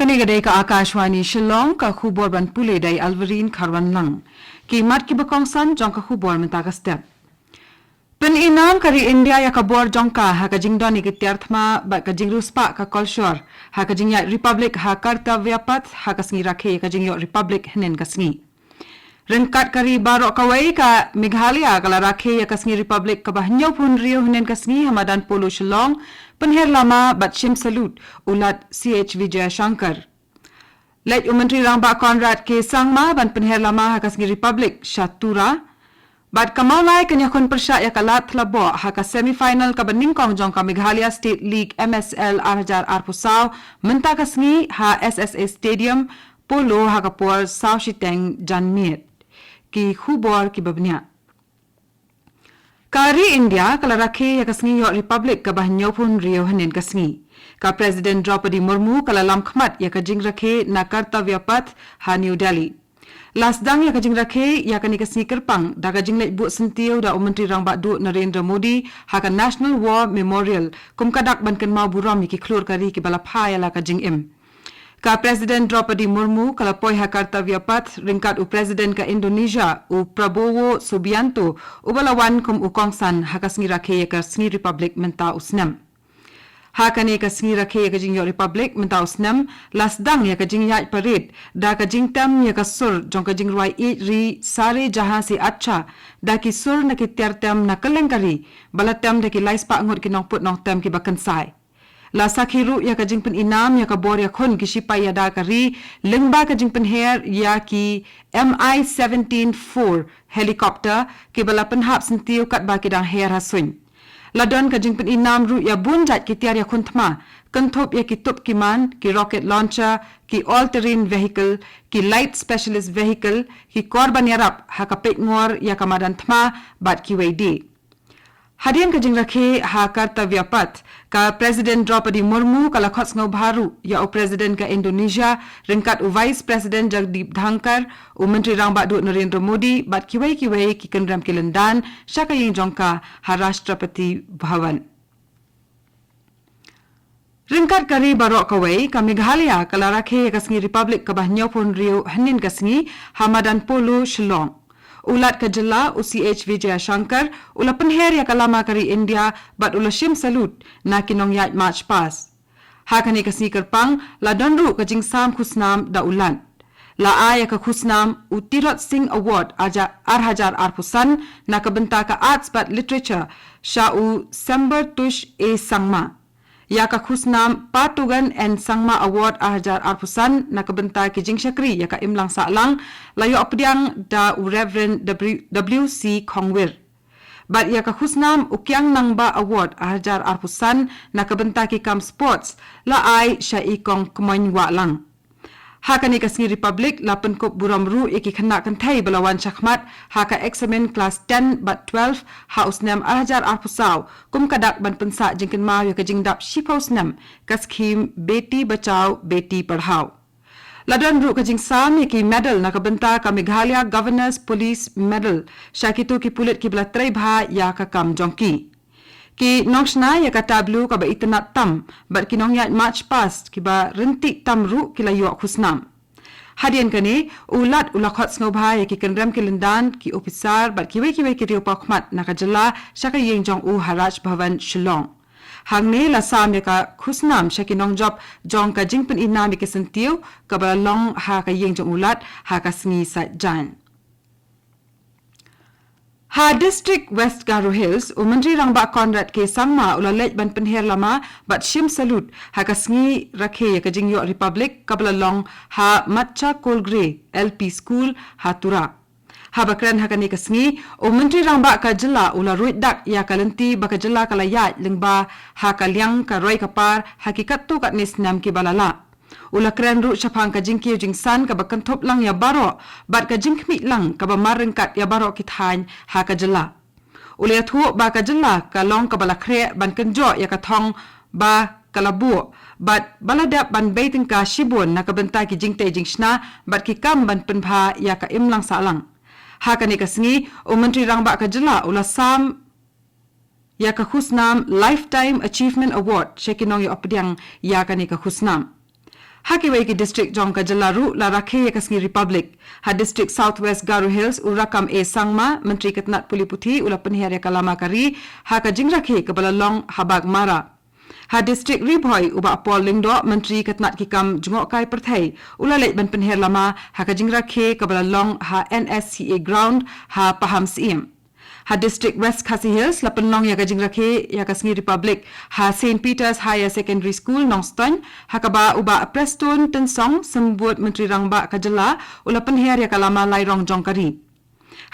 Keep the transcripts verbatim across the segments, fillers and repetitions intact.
Kane ka dei ka Akashvani Shillong, ka khubor ban pule da i Alvarine Kharwanlang. Ki mat kiba kongsan jong ka khubor mynta ka step. Pyni nam ka ri India ïa ka bor jong ka ha ka jingdon ïa ki tiar thma bad ka jingriewspah ka kolshor ha ka jingïaid Republic ha Kartavya Path ha ka sngi rakhe ïa ka jingïoh Republic hynnin ka sngi. Ryngkat ka ri baroh kawei, ka Meghalaya ka la rakhe ïa ka sngi Republic kaba hynñiewphew hynriew hynnin ka sngi ha madan Polo Shillong, pynher lama bad shim salute u Lat C H Vijayashankar. Leit u Myntri Rangbah Conrad K Sangma ban pynher lama ha ka sngi Republic sha Tura. Bad ka Mawlai kan ïakhun pyrshah ïa ka Ladthadlaboh ha ka semi-final kaba nyngkong jong ka Meghalaya State League M S L ar hajar arphew saw mynta ka sngi ha S S A Stadium, Polo, ha ka por saw shiteng janmiet. Ki khubor kiba bniah. Ka ri India ka la rakhe ïa ka sngi ïoh Republic kaba hynñiewphew hynriew hynnin ka sngi. Ka President Droupadi Murmu ka la lam khmat ïa ka jingrakhe na Kartavya Path ha New Delhi. La sdang ïa ka jingrakhe ïa kane ka sngi kyrpang da ka jingleit buh syntiew da u Myntri Rangbah Duh Narendra Modi ha ka National War Memorial, kum ka dak ban kynmaw burom ïa ki khlur ka ri kiba la phah ïa la ka jingim. Ka President Droupadi Murmu ka la poi ha Kartavya Path ryngkat u President ka Indonesia, u Prabowo Subianto, uba la wan kum u kongsan ha ka sngi rakhe ïa ka sngi Republic mynta u snem. Ha kane ka sngi rakhe ïa ka jingïoh Republic mynta u snem, la sdang ïa ka jingïaid parade da ka jingtem ïa ka sur jong ka jingrwai ïeid ri Sare Jahan Se Achha da ki sur na ki tiar tem na kylleng ka ri, ba la tem da ki laispah ngut ki nongput nongtem kiba kynsai. La sakhi ruh ïa ka jingpyni nam ïa ka bor ïakhun ki shipai ïada ka ri lyngba ka jingpynher ïa ki M I seventeen four helicopter kiba la pynhap syntiew katba ki dang her ha suiñ. La don ka jingpyni nam ruh ïa bun jait ki tiar ïakhun thma, kynthup ïa ki tup ki man, ki rocket launcher, ki all-terrain vehicle, ki light specialist vehicle, ki kor ban ïarap ha ka peitngor ïa ka madan thma bad kiwei de. Hadien ka jingrakhe ha Kartavya Path, ka President Droupadi Murmu ka la khot sngewbha ruh ïa u President ka Indonesia, ryngkat u Vice President Jagdeep Dhankhar, u Myntri Rangbah Duh Narendra Modi bad kiwei kiwei ki kynrem ki lyndan sha ka ïing jong ka ha Rashtrapati Bhavan. Ryngkat ka ri baroh kawei, ka Meghalaya ka la rakhe ïa ka sngi Republic kaba hynñiewphew hynriew hynnin ka sngi ha madan Polo Shillong. U Lat ka jylla, u C H Vijayashankar, u la pynher ïa ka lama ka ri India bad u la shim salute na ki nongïaid March Past. Ha kane ka sngi kyrpang la don ruh ka jingsam khusnam da u Lat. La ai ïa ka khusnam u Tirot Singh Award ar hajar arphew san na ka bynta ka Arts bad Literature sha u Sember Tush A Sangma. Ïa ka khusnam Patogen N Sangma Award ar hajar arphew san na ka bynta ki jingshakri ïa ka imlang sahlang la ïoh pdiang da u Reverend W C Khongwir. Bad ïa ka khusnam u Kiang Nangbah Award ar hajar arphew san na ka bynta ki kam sports la ai sha i Kong Kmoin Wahlang. Ha kane ka sngi Republic la pynkup burom ruh ïa ki khynnah kynthei ba la wan shakhmat ha ka eksamin klas ten bad twelve ha u snem ar hajar arphew saw, kum ka dak ban pynsah jingkynmaw ïa ka jingdap shiphew snem ka skhim Beti Bachao Beti Padhao. La don ruh ka jingsam ïa ki medal na ka bynta ka Meghalaya Governor's Police Medal sha kito ki pulit kiba la trei bha ïa ka kam jong ki. Ki nongshna ïa ka tableau kaba itynnad tam bad ki nongïaid March Past kiba ryntih tam ruh ki la ïoh khusnam. Hadien kane, u Lat u la khot sngewbha ïa ki kynrem ki lyndan, ki ophisar bad kiwei kiwei ki riew paw khmat na ka jylla sha ka ïing jong u ha Raj Bhavan Shillong. Hangne la sam ïa ka khusnam sha ki nongjop jong ka jingpyni nam ïa ki syntiew kaba la long ha ka ïing jong u Lat ha ka sngi Saitjaiñ. Ha District West Garo Hills, u Myntri Rangbah Conrad K Sangma u la leit ban pynher lama bad shim salute ha ka sngi rakhe ïa ka jingïoh Republic kaba la long ha Matcha Kolgre L P School ha Tura. Haba kren ha kane ka sngi, u Myntri Rangbah ka jylla u la ruid dak ïa ka lynti ba ka jylla ka la ïaid lyngba ha ka liang ka roi ka par ha ki katto katne snem kiba la lah. U la kren ruh shaphang ka jingkiew jingsan kaba kynthup lang ïa baroh bad ka jingkhmih lang kaba mar ryngkat ïa baroh ki thaiñ ha ka jylla. U la ïathuh ba ka jylla ka long kaba la khreh ban kynjoh ïa ka thong ba ka la buh bad ba la dep ban bei tyngka shibun na ka bynta ki jingtei jingshna bad ki kam ban pynbha ïa ka imlang sahlang. Ha kane ka sngi, u Myntri Rangbah ka jylla u la sam ïa ka khusnam Lifetime Achievement Award sha ki nongïoh pdiang ïa kane ka khusnam. Ha kiwei ki district jong ka jylla ruh la rakhe ïa ka sngi Republic. Ha district South West Garo Hills, u Rakkam A Sangma, Myntri ka tnat pule puthi, u la pynher ïa ka lama ka ri ha ka jingrakhe kaba la long ha Baghmara. Ha district Ri Bhoi, u Bah Paul Lyngdoh, Myntri ka tnat ki kam jngohkai pyrthei, u la leit ban pynher lama ha ka jingrakhe kaba la long ha N S C A ground ha Pahamsyiem. Ha district West Khasi Hills la pynlong ïa ka jingrakhe ïa ka sngi Republic ha Saint Peter's Higher Secondary School, Nongstoiñ, ha kaba u Bah Prestone Tynsong, Symbud Myntri Rangbah ka jylla, u la pynher ïa ka lama lairong jong ka ri.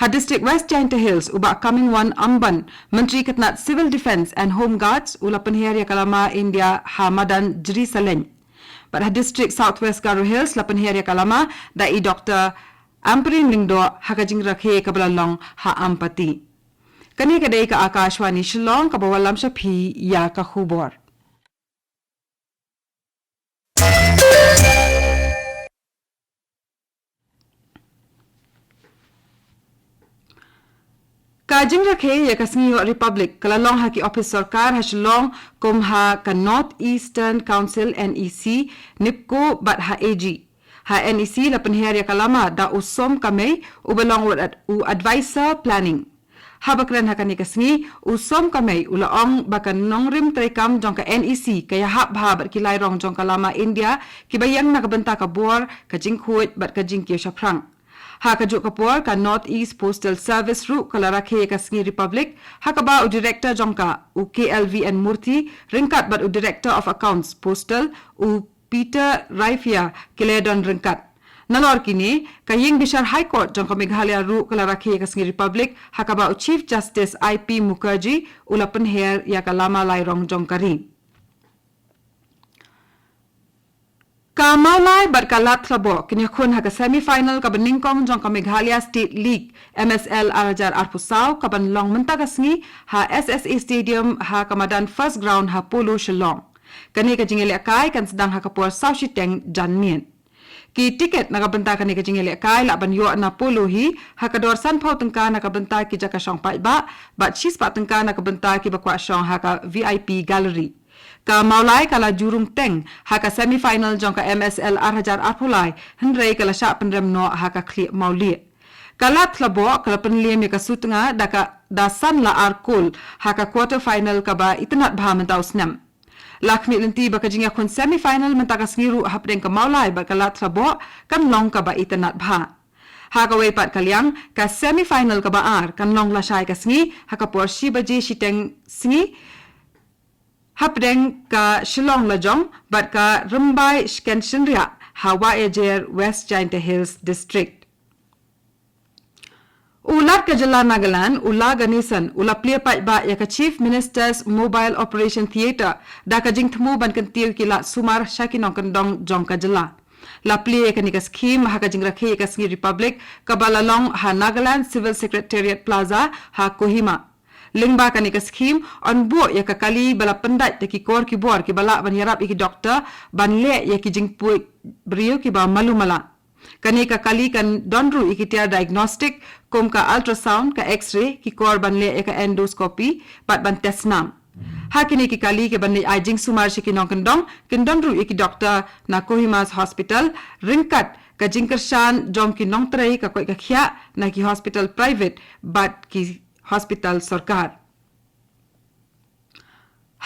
Ha district West Jaintia Hills, u Bah Comingone Ymbon, Myntri ka tnat Civil Defence and Home Guards, u la pynher ïa ka lama India ha madan Jrisaleiñ. Bad ha district South West Garo Hills la pynher ïa ka lama da i Doctor Ampareen Lyngdoh ha ka jingrakhe kaba la long ha Ampati. Kane ka dei ka Akashvani Shillong kaba wallam sha phi ïa ka khubor. Ka jingrakhe ïa ka sngi Republic ka la long ha ki ophis sorkar ha Shillong, kum ha ka North Eastern Council, N E C, NEEPCO bad ha A G. Ha N E C la pynher ïa ka lama da u Somkamei, uba long u ad-, u advisor planning. Haba kren ha kane ka sngi, u Somkamei u la ong ba ka nongrim treikam jong ka N E C ka ïahap bha bad ki lairong jong ka lama India kiba ïeng na ka bynta ka bor, ka jingkhuid bad ka jingkiew shaphrang. Ha kajuh ka por, ka North East Postal Service ruh ka la rakhe ïa ka sngi Republic, ha kaba u director jong ka, u K L V N Murthy, ryngkat bad u Director of Accounts Postal, u Peter Raifia, ki la don ryngkat. Nalor kine, ka ïing bishar High Court jong ka Meghalaya ruh ka la rakhe ïa ka sngi Republic, ha kaba u Chief Justice I P Mukherjee u la pynher ïa ka lama lairong jong ka ri. Ka Mawlai bad ka Ladthadlaboh kin ïakhun ha ka semi final kaba nyngkong jong ka Meghalaya State League, M S L ar hajar arphew saw, kaban long mynta ka sngi ha S S A Stadium ha ka madan First Ground ha Polo, Shillong. Kane ka jingïalehkai kan sdang ha ka por saw shiteng janmiet. Ki tiket na ka bynta kane ka jingïalehkai lah ban ïoh na Polo hi ha ka dor sanphew tyngka na ka bynta ki jaka shong paidbah, bad shispah tyngka na ka bynta kiba kwah shong ha ka V I P gallery. Ka Mawlai ka la ju rung teng ha ka semi final jong ka M S L ar hajar arphew lai, hynrei ka la shah pynrem noh ha ka khlieh mawlieh. Ka Ladthadlaboh ka la pynliem ïa ka Sutnga da ka, da san la ar kol ha ka quarter final kaba itynnad bha mynta u snem. La khmih lynti ba ka jingïakhun semi final mynta ka sngi ruh hapdeng ka Mawlai bad ka Ladthadlaboh kan long kaba itynnad bha. Ha kawei pat ka liang, ka semi final kaba ar kan long lashai ka sngi ha ka por shi baje shiteng sngi, hapdeng ka Shillong Lajong bad ka Rymbai Shken Shynriah ha Wahiajer, West Jaintia Hills District. U Lat ka jylla Nagaland, u La Ganesan, u la plie paidbah ïa ka Chief Minister's Mobile Operation Theatre da ka jingthmu ban kyntiew ki lad sumar sha ki nongkyndong jong ka jylla. La plie ïa kane ka skhim ha ka jingrakhe ïa ka sngi Republic kaba la long ha Nagaland Civil Secretariat Plaza ha Kohima. Lyngba kane ka skhim, yn buh ïa ka kali ba la pyndait da ki kor ki bor kiba lah ban ïarap ïa ki doktor ban leh ïa ki jingpuid briew kiba malu mala. Kane ka kali kan don ruh ïa ki tiar diagnostic kum ka ultrasound, ka X-ray, ki kor ban leh ïa ka endoscopy bad ban test nam. Ha kine ki kali kiban leit ai jingsumar sha ki nongkyndong, kin don ruh ïa ki doktor na Kohima's Hospital, ryngkat ka jingkyrshan jong ki nongtrei ka koit ka khiah na ki hospital private bad ki hospital sorkar.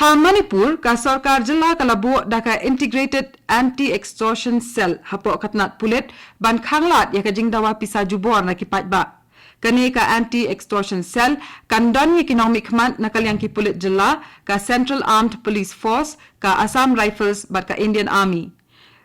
Ha Manipur, ka sorkar jylla ka la buh da ka Integrated Anti-Extortion Cell hapoh ka tnat pulit ban khanglad ïa ka jingdawa pisa jubor na ki paidbah. Kane ka Anti-Extortion Cell kan don ïa ki nongmihkhmat na ka liang ki pulit jylla, ka Central Armed Police Force, ka Assam Rifles bad ka Indian Army.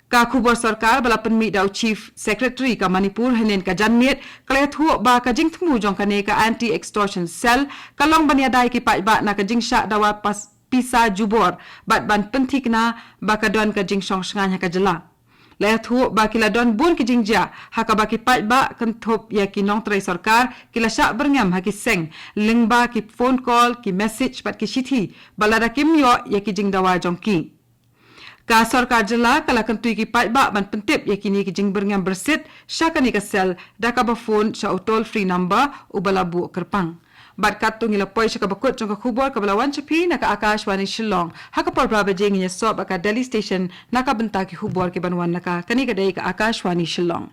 Ka khubor sorkar ba la pynmih da u Chief Secretary ka Manipur hynnin ka janmiet ka la ïathuh ba ka jingthmu jong kane ka Anti-Extortion Cell ka long ban ïada ïa ki paidbah na ka jingshah dawa pas-, pisa jubor bad ban pynthikna ba ka don ka jingshong shngaiñ ha ka jylla. La ïathuh ba ki la don bun ki jingjia ha kaba ki paidbah kynthup ïa ki nongtrei sorkar ki la shah byrngem ha ki seng lyngba ki phone call, ki message bad ki shithi ba lada kim ïoh ïa ki jingdawa jong ki. Ka sorkar jylla ka la kyntu ïa ki paidbah ban pyntip ïa kine ki jingbyrngem byrsit sha kane ka cell da kaba phone sha u toll free number uba la buh kyrpang. Bad katto ngi la poi sha kaba kut jong ka khubor kaba la wan sha phi na ka Akashvani Shillong. Ha ka por ba baje ngin ïasoh bad ka Delhi Station na ka bynta ki khubor ki ban wan na ka. Kane ka dei ka Akashvani Shillong.